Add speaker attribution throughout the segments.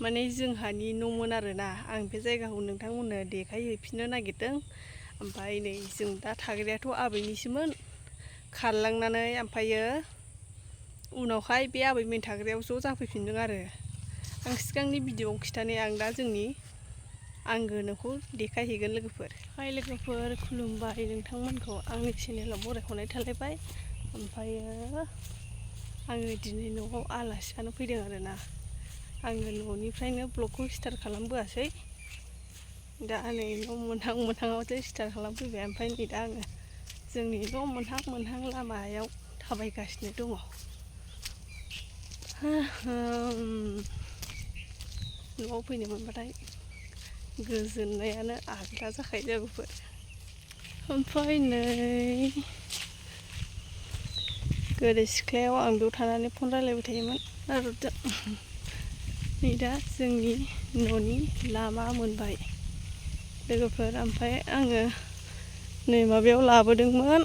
Speaker 1: माने जोंहानि न'मोन आरोना आं बे जायगाखौ नोंथांमोननो देखायहैफिननो नागिरदों। ओमफ्राय नै जों दा थाग्रायाथ' आबैनिसोमोन खारलांनानै ओमफ्रायो उनावहाय बे आबैमोन थाग्रायाव ज' जाफैफिनदों आरो आं सिगांनि भिडिअ'आव खिथानाय आं दा जोंनि आंगो न'खौ देखायहैगोन लोगोफोर। हाय लोगोफोर खुलुमबाय नोंथांमोनखौ आंनि चेनेलाव बरायख'नाय थालायबाय। ओमफ्रायो आङो दिनै न'आव आलासि जानो फैदों आरोना आङो न'निफ्रायनो ब्लगखौ स्टार्ट खालामबोआसै दा नै न' मोनहांआवसो स्टार्ट खालामफैबाय। ओमफ्राय नै दा आङो जोंनि न' मोनहां लामायाव थाबायगासिनो दङ। न'आव फैनो मोनबाथाय गोजोननायानो आलदा जाखायो लोगोफोर। ओमफ्राय नै गोदो सिख्लायाव आं बेयाव थानानै फन रायलायबाय थायोमोन नारदजों। नै दा जोंनि न'नि लामा मोनबाय लोगोफोर। ओमफ्राय आङो नै माबायाव लाबोदोंमोन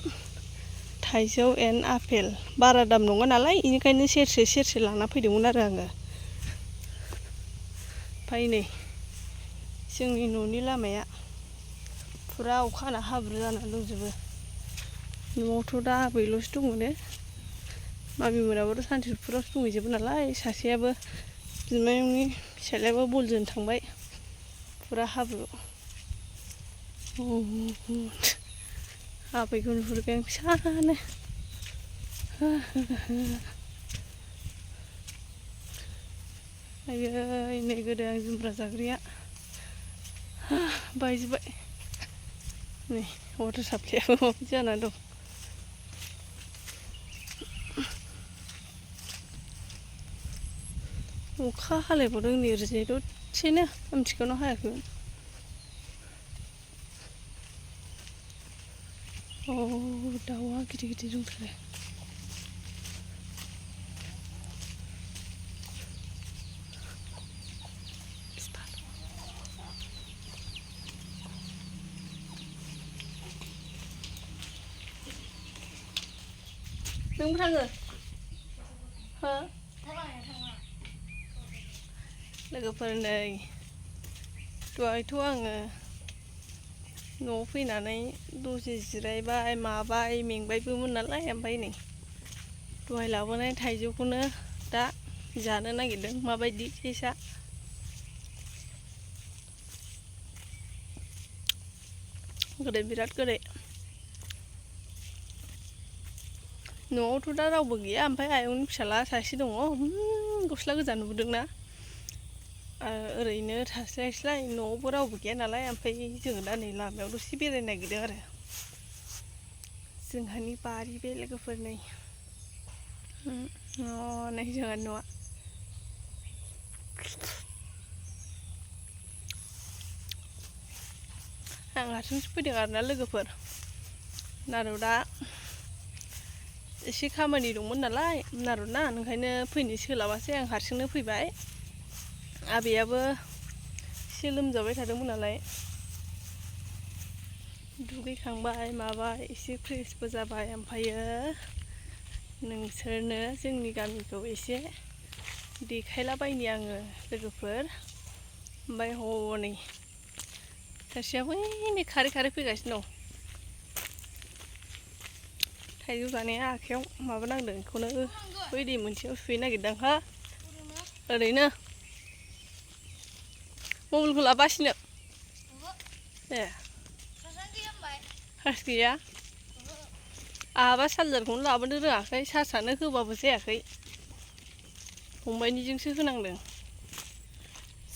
Speaker 1: थाइजौ एन्ड आपेल बारा दाम नङा नालाय बेनिखायनो सेरसे लाना फैदोंमोन आरो आङो। ओमफ्राय नै जोंनि न'नि लामाया फुरा अखा हाना हाब्रु जानानै दंजोबो। न'आवथ' दा आबैल'सो दङनो मामिमोनाबोथ' सान्थिफुरावसो दंहैजोबो नालाय सासेयाबो बिमायंनि फिसाज्लायाबो बल जोनो थांबाय फुरा हाब्रु। आबैखौ नुहुरबाय आं फिसानो आयै नै गोदो आं जुमब्रा जाग्राया बायजोब्बाय। नै वाटार साप्लायाबो माबायदि जानानै दं। अखा हालायबावदों नै ओरैजाय दसेनो आमथिखानाव हायाखैमोन। दाउआ गिदिर दंथारो। नोंबो थाङो हो लोगोफोर नै दहायथ' आङो न'आव फैनानै दसे जिरायबाय माबाय मेंबायबोमोन नालाय। ओमफ्राय नै दहाय लाबोनाय थाइजौखौनो दा जानो नागिरदों माबायदि टेस्टआ। गोदै बिराद गोदै। न'आवथ' दा रावबो गैया ओमफ्राय आयंनि फिसाला सासे दङ गस्ला गोजा नुबोदोंना ओरैनो थास्लायस्लाय न'आवबो रावबो गैया नालाय। ओमफ्राय जोङो दा नै लामायाव दसे बेरायनो नागिरदों आरो जोंहानि बारि बे लोगोफोर नै नै जोंहानि न'आ आं हारसिंसो फैदों आरोना लोगोफोर। नारदा एसे खामानि दंमोन नालाय नारदना ओंखायनो फैनो सोलाबासै आं हारसिंनो फैबाय। आबैयाबो एसे लोमजाबाय थादोंमोन नालाय दुगैखांबाय माबाय एसे फ्रेसबो जाबाय। ओमफ्रायो नोंसोरनो जोंनि गामिखौ एसे देखायलाबायनि आङो लोगोफोर। ओमफ्राय हनै सासेया बैनै खारै फैगासिनो दं। थाइजौ जानाया आखाइयाव माबा नांदों बेखौनो बै दै मोनसेयाव सुहैनो नागिरदां हा ओरैनो मबाइलखौ लाबासिनो ए चार्ज गैया आंहाबा चार्जारखौनो लाबोनो रोङाखै चार्जआनो होबाबो जायाखै फंबायनिजोंसो होनांदों।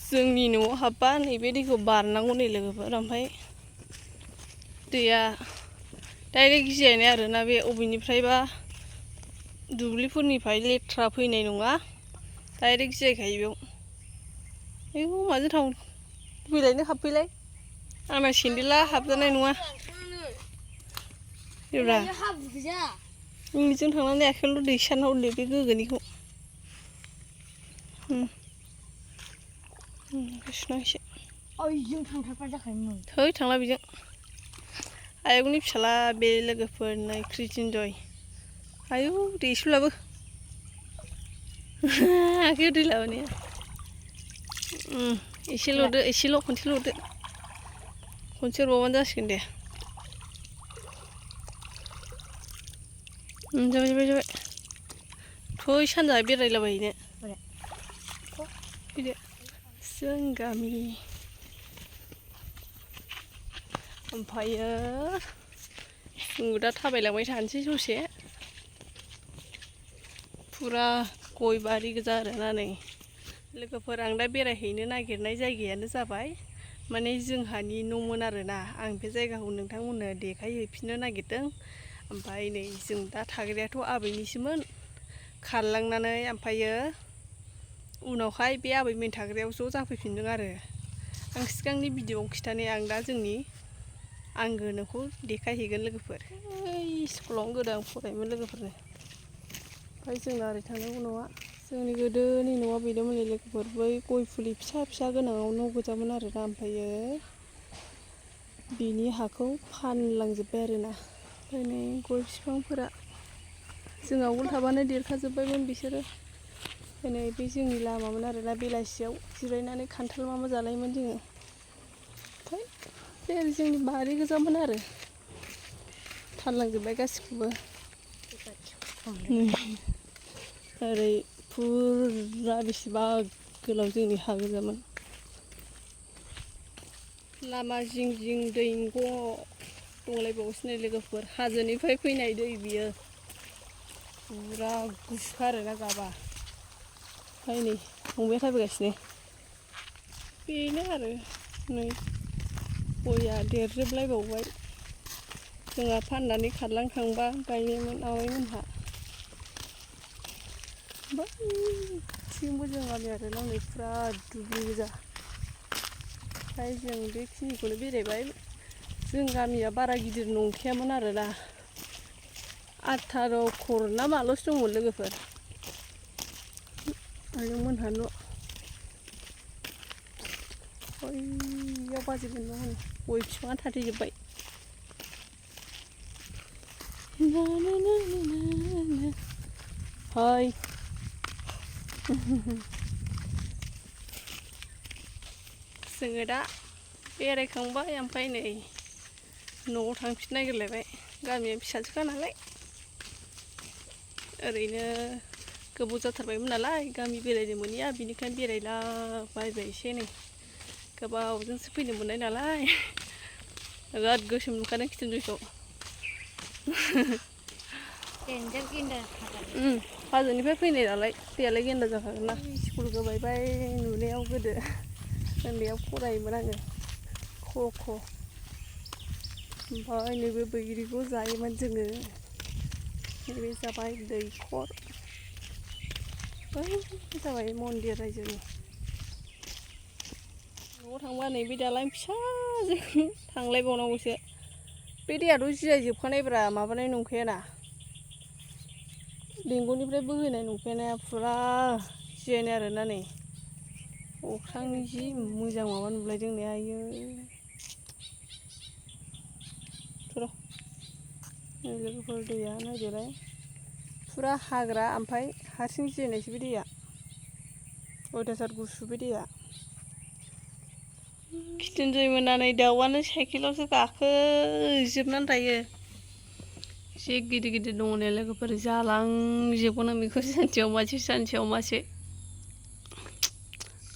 Speaker 1: जोंनि न'आव हाबबा नैबे दैखौ बारनांगौ नै लोगोफोर। ओमफ्राय दैया डाइरेक्ट जियायनाय आरोना बे अबेनिफ्रायबा दुब्लिफोरनिफ्राय लेथ्रा फैनाय नङा डाइरेक्ट जियायखायो बेयाव। आयौ माजों थां फैलायनो हाबफैलाय आंना सेन्देला हाबजानाय नङा। नोंनिजों थांनानै आखाइयावल' दैसाना हरदो बे गोग्गोनिखौ। सुनांसै
Speaker 2: ओइजों थांथारबा जाखायोमोन।
Speaker 1: है थांला बेजों आयंनि फिसाला बे लोगोफोर नै क्रिटिनजय आयौ दैसुलाबो आखाइयाव दै लाबोनाया एसेल' दो एसेल' खनसेल' दो खनसे रबानो जासिगोन दे जाबाय जाबाय जाबाय थै सानजा बेरायलाबायहैनो फैदो जों गामि ओमफ्रायो जों दा थाबायलांबाय थानोसै ससे फुरा गय बारि गोजा आरोना नै लोगोफोर आं दा बेरायहैनो नागिरनाय जायगायानो जाबाय माने जोंहानि न'मोन आरोना आं बे जायगाखौ नोंथांमोननो देखायहैफिननो नागिरदों ओमफ्राय नै जों दा थाग्रायाथ' आबैनिसोमोन खारलांनानै ओमफ्रायो उनावहाय बे आबैमोन थाग्रायाव ज' जाफैफिनदों आरो आं सिगांनि भिडिअ'आव खिथानाय आं दा जोंनि आंगो न'खौ देखायहैगोन लोगोफोर स्कुलावनो गोदो आं फरायोमोन लोगोफोरनो ओमफ्राय जोंना ओरै थांनांगौ न'आ जोंनि गोदोनि न'आ बेनोमोन लोगोफोर बै गय फुलि फिसा फिसा गोनाङाव न' गोजामोन आरोना ओमफ्रायो बिनि हाखौ फानलांजोब्बाय आरोना ओमफ्राय नै गय बिफांफोरा जों आवगोल थाबानो देरखाजोब्बायमोन बिसोरो ओमफ्राय नै बे जोंनि लामामोन आरोना बेलासियाव जिरायनानै खान्थाल मा जालायोमोन जोङो ओमफ्राय बे ओरै जोंनि बारि गोजामोन आरो फानलांजोब्बाय गासिखौबो ओरै फुरा बेसेबा गोलाव जोंनि हा गोजामोन लामा जिं जिं दैंग' दंलायबावोसो नै लोगोफोर हाजोनिफ्राय फैनाय दै बियो फुरा गुसु आरोना गाबा ओमफ्राय नै फंबाया थाबायगासिनो बेनो आरो नै गया देरजोबलायबावबाय जोंहा फाननानै खारलांखांबा गायनायमोन आमाइमोनहा बैथिंबो जों गामि आरोना नै फुरा दुब्लि गोजा ओमफ्राय जों बेखिनिखौनो बेरायबाय जों गामिया बारा गिदिर नंखायामोन आरोना 18 घर ना माल'सो दंमोन लोगोफोर आयंमोनहा न' बैयाव बाजैमोन न' होनो गय बिफाङा थाथेजोब्बाय हाय जोङो दा बेरायखांबाय ओमफ्राय नै न'आव थांफिन नागिरलायबाय गामिया फिसासोखा नालाय ओरैनो गोबाव जाथारबायमोन नालाय गामि बेरायनो मोनैया बिनिखायनो बेरायलाबायबाय एसे नै गोबावजोंसो फैनो मोननाय नालाय बिराद गोसोम नुखादों खिथुनजयखौ हाजोनिफ्राय फैनाय नालाय दैयालाय गेन्दा जाखागोन ना स्कुल गोबायबाय नुनायाव गोदो उन्दैयाव फरायोमोन आङो ख ख ओमफ्राय नैबे बैग्रिखौ जायोमोन जोङो नैबे जाबाय दैखर बै जाबाय मन्दिर रायजोनि न'आव थांबा नैबे दालां फिसाजों थांलायबावनांगौसो बे दैयाथ' जिरायजोबखानायब्रा माबानाय नंखायाना लेंगुरनिफ्राय बोहैनाय नंखायाना फुरा जिरायनाय आरोना नै अख्रांनि जि मोजां माबा नुलायदों ने आयै लोगोफोर दैया नायदोलाय फुरा हाग्रा ओमफ्राय हारसिं जिरायनायसो बे दैया अयथासार गुसु बे दैया खिथुनजय मोना नै दाउआनो साइकेलावसो गाखोजोबनानै थायो एसे गिदिर गिदिर दङ ने लोगोफोर जालांजोबगोन आं बेखौ सानसेयाव मासे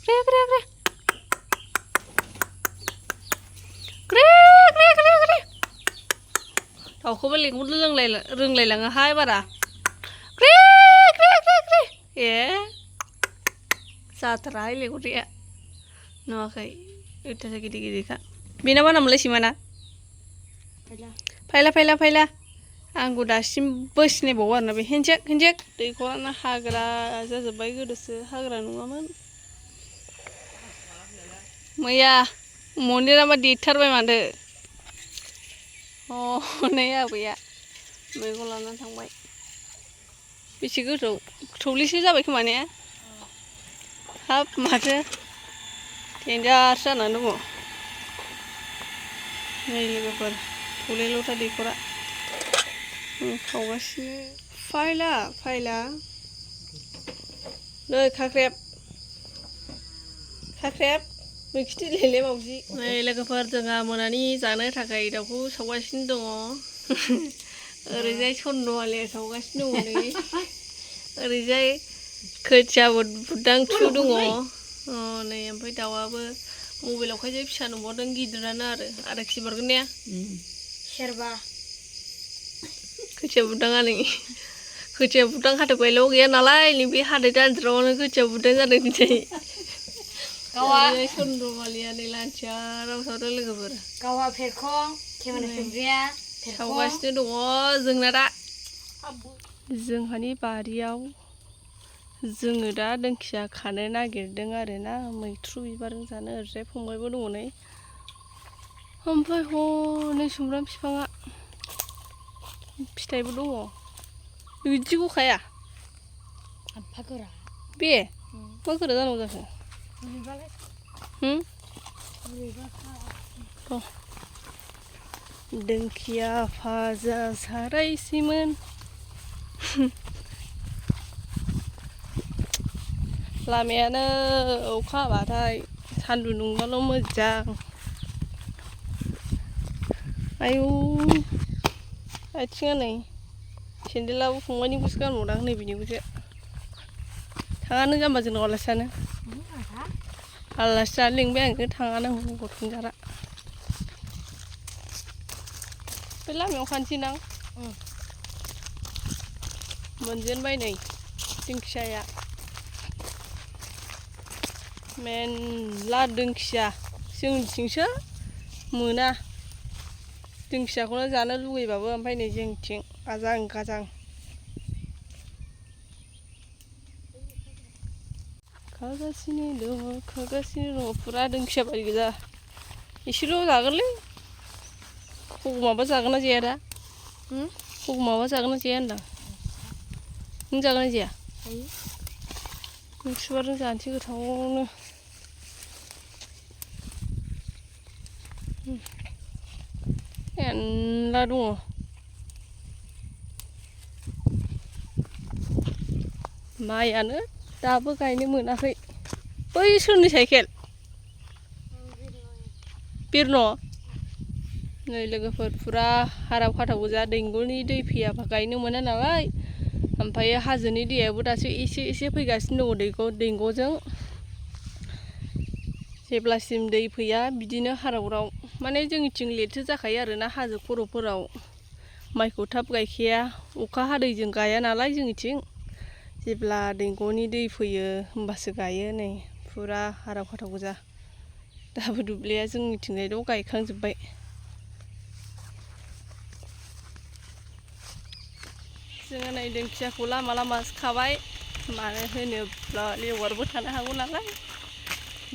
Speaker 1: grey grey grey grey grey grey grey दाउखौबो लेंहरनो रोंलायलाङाहाय बारा ग्रे ग्रे ग्रे ग्रे ए जाथाराहाय लेंहरनाया नुवाखै अयथासार गिदिर गिदिरखा बेना मा नाममोनलाय सैमाना फायला फायला फायला आंखौ दासिमबो सिनायबावो आरोना बे हेनजेक हेनजेक दैखरानो हाग्रा जाजोब्बाय गोदोसो हाग्रा नङामोन मैया मन्दिराबा देरथारबाय माथो हनै आबैया मैगं लानानै थांबाय बेसे गोथौ थौलेसो जाबाय खोमा ने हाब माथो देन्जारसो जानानै दङ नै लोगोफोर थौलेल'थार दैखरा खावगासिनो फायला फायला नै खाख्रेब साख्रेब मैखिथि लेले मावजि नै लोगोफोर जोंहा मोनानि जानो थाखाय दाउखौ सावगासिनो दङ ओरैजाय सन्दमालिया सावगासिनो दङ नै ओरैजाय खोथिया बुदां थु दङ नै ओमफ्राय दाउआबो मबाइलाव खायसे फिसा नुबावदों गिदिरानो आरो खिबारगोन ने
Speaker 2: सेरबा
Speaker 1: खोथिया बुदाङा नै खोथिया बुदां हाथायबायल' गैया नालाय नैबे हाथाय दानज्रावनो खोथिया बुदां जादों दिनै गावा सन्द्रमालिया नै लान्थिया राव सावदों लोगोफोर
Speaker 2: गावा फेरखं केमेरा खेबग्राया
Speaker 1: सावगासिनो दङ जोंना दा जोंहानि बारियाव जोङो दा दिंखिया खानो नागिरदों आरोना मैथ्रु बिबारजों जानो ओरैजाय फंबायबो दङ नै ओमफ्राय हनै सुमफ्राम बिफाङा फिथाइबो दङ बिदिखौ खाया
Speaker 2: आफा गोरा
Speaker 1: बे मा गोरा जानांगौ जाखो दिंखिया भाजा सारायसेमोन लामायानो अखा हाबाथाय सान्दुं दुंबाल' मोजां आयौ आथिङा नै सेन्देलाबो फंबायनिखौसो गानबावदां नै बिनिखौसो थाङा नों जाम्बा जोंनाव आलासि जानो आलासि जानो लिंबाय आङो थाङा नों गथ'नि जारा बे लामायाव खानोसै नां मोनजेनबाय नै दिंखियाया मेनला दिंखिया जोंनिथिंसो मोना दिंखियाखौनो जानो लुगैबाबो ओमफ्राय नै जोंनिथिं आजां गाजां खागासिनो दङ फुरा दिंखिया बारि गोजा एसेल' जागोनलै हगमाबा जागोन ना जाया दा हगमाबा जागोन ना जाया होनदां नों जागोन ना जाया मैथ्रु बिबारजों जानोसै गोथावनो मेनला दङ माइयानो दाबो गायनो मोनाखै बै सोरनि साइकेल बिरन' नै लोगोफोर फुरा हाराव खाथाव गोजा दैंगलनि दै फैयाबा गायनो मोना नालाय ओमफ्राय हाजोनि दैयाबो दासो एसे एसे फैगासिनो दङ दैंग'जों जेब्लासिम दै फैया बिदिनो हारावराव माने जोंनिथिं लेथो जाखायो आरोना हाजो खर'फोराव माइखौ थाब गायखाया अखा हादैजों गाया नालाय जोंनिथिं जेब्ला दैंग'नि दै फैयो होमबासो गायो नै फुरा हाराव खाथाव गोजा दाबो दुब्लिया जोंनिथिंजायल' गायखांजोब्बाय जोङो नै दिंखियाखौ लामा लामासो खाबाय मानो होनोब्ला लेवारबो थानो हागौ नालाय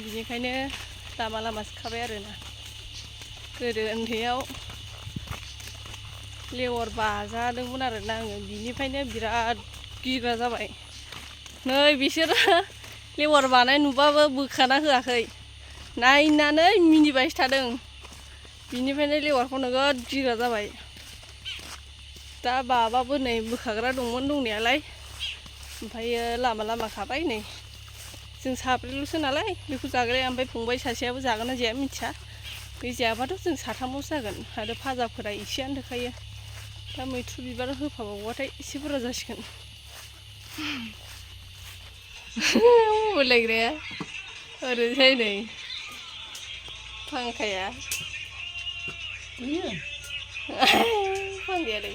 Speaker 1: बिनिखायनो लामा लामासो खाबाय आरोना गोदो उन्दैयाव लेवार बाजादोंमोन आरोना आङो बिनिफ्रायनो बिराद गिग्रा जाबाय नै बिसोरो लेवार बानाय नुबाबो बोखाना होआखै नायनानै मिनिबायसो थादों बिनिफ्रायनो लेवारखौ नोगोद गिग्रा जाबाय दा बाबाबो नै बोखाग्रा दंमोन दंनायालाय ओमफ्रायो लामा लामा खाबाय नै जों साब्रैल'सो नालाय बेखौ जाग्राया ओमफ्राय फंबाय सासेयाबो जागोन ना जाया मिथिया बे जायाबाथ' जों साथामल'सो जागोन आरो फाजाफोरा एसेयानो थोखायो दा मैथ्रु बिबार होफाबावबाथाय एसे बुरजा जासिगोन मबाइलायग्राया ओरैजाय नै फांखाया फांखाया नै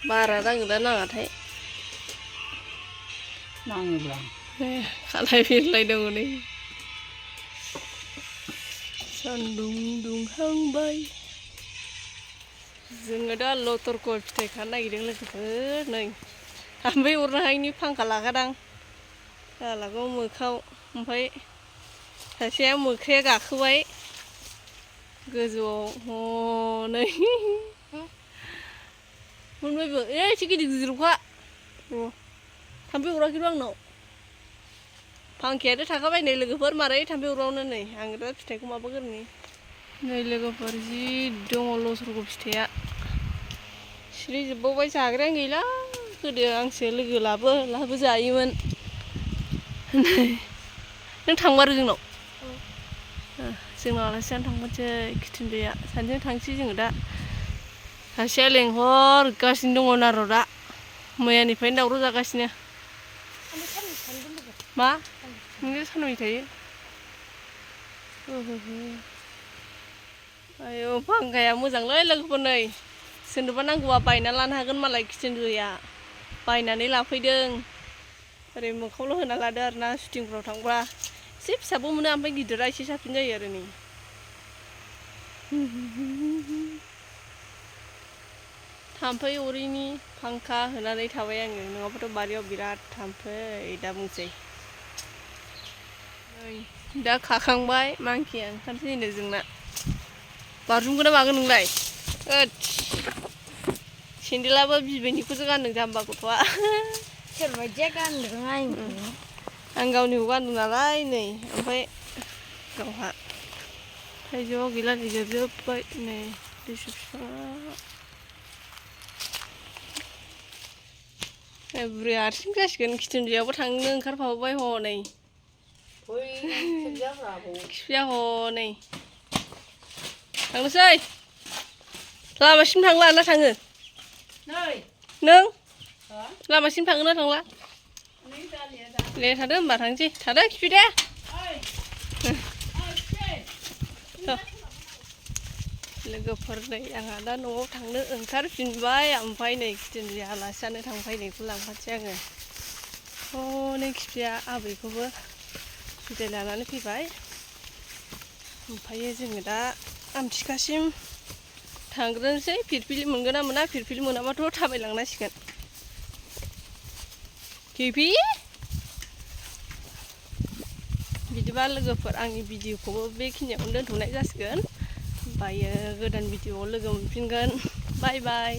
Speaker 1: बारा नाङोना नाङाथाय
Speaker 2: नाङोब्ला
Speaker 1: खालाय बिरलायदों नै सान्दुं दुंहांबाय जोङो दा लटरक फिथाइ खानो नागिरदों लोगोफोर नै थाम्फै अरनो हायिनि फांखा लागादां गालागाव मोखाव ओमफ्राय सासेया मोख्राया गाखोबाय गोजौआव हनै मोनबायबो एसे गिदिर गिदिरखा थाम्फै अराखैथ' आंनाव फांखायानो थाखाबाय नै लोगोफोर मारै थाम्फै अरबावनो नै आं दा फिथाइखौ माबागोरनि नै लोगोफोर जि दङ लटरक फिथाइया सिरिजोबबावबाय जाग्रायानो गैला गोदो आंसो लोगो लाबो जायोमोन नों थांमारो जोंनाव जोंनाव आलासि जानो थांगोनसै खिथिनजाया सानैजों थांसै जोङो दा सासेया लेंहरगासिनो दङ नारदा मैयानिफ्रायनो दावराव जागासिनो मा नोंनो सानबाय थायो आयौ फांखाया मोजांलै लोगोफोर नै सोरनोबा नांगौबा बायना लानो हागोन मालाय खिथिनजाया बायनानै लाफैदों ओरै मोखाङावल' होना लादो आरोना शुटिंफ्राव थांबा एसे फिसाबो मोनो ओमफ्राय गिदिरा एसे साबसिन जायो आरो नै थाम्फै अरैनि फांखा होनानै थाबाय आङो नङाबाथ' बारियाव बिराद थाम्फै दा बुंसै नै दा खाखांबाय मांकिया ओंखारसैनो जोंना बारजुमगोन ना मागोन नोंलाय सेन्देलाबो बिबैनिखौसो गानदों जाम्बा गथ'आ
Speaker 2: सोरबायदिया गानदों
Speaker 1: आं गावनिखौ गानदों नालाय नै ओमफ्राय गावहा थाइजौआ गैला जोबजोब्बाय नै लिसु बिफाङा बुरैया हारसिं जासिगोन खिथिनजायावबो थांनो ओंखारफाबाय हनै खिफिया हनै थांनोसै लामासिम थांला ना थाङो नों लामासिम थाङो ना थांला दे थादो होनबा थांसै थादो खिफि दे लोगोफोर नै आंहा दा न'आव थांनो ओंखारफिनबाय ओमफ्राय नै खिथिनजाया आलासि जानो थांफैनायखौ लांफानोसै आङो हनै खिफिया आबैखौबो बिदाय लानानै फैबाय ओमफ्राय जोङो दा आमथिखासिम थांग्रोनोसै फिरफिलि मोनगोन ना मोना फिरफिलि मोनाबाथ' थाबायलांनांसिगोन खिफि बिदिबा लोगोफोर आंनि भिडिअखौबो बेखिनियावनो दोनथ'नाय जासिगोन ओमफ्रायो गोदान भिडिअआव लोगो मोनफिनगोन बाय बाय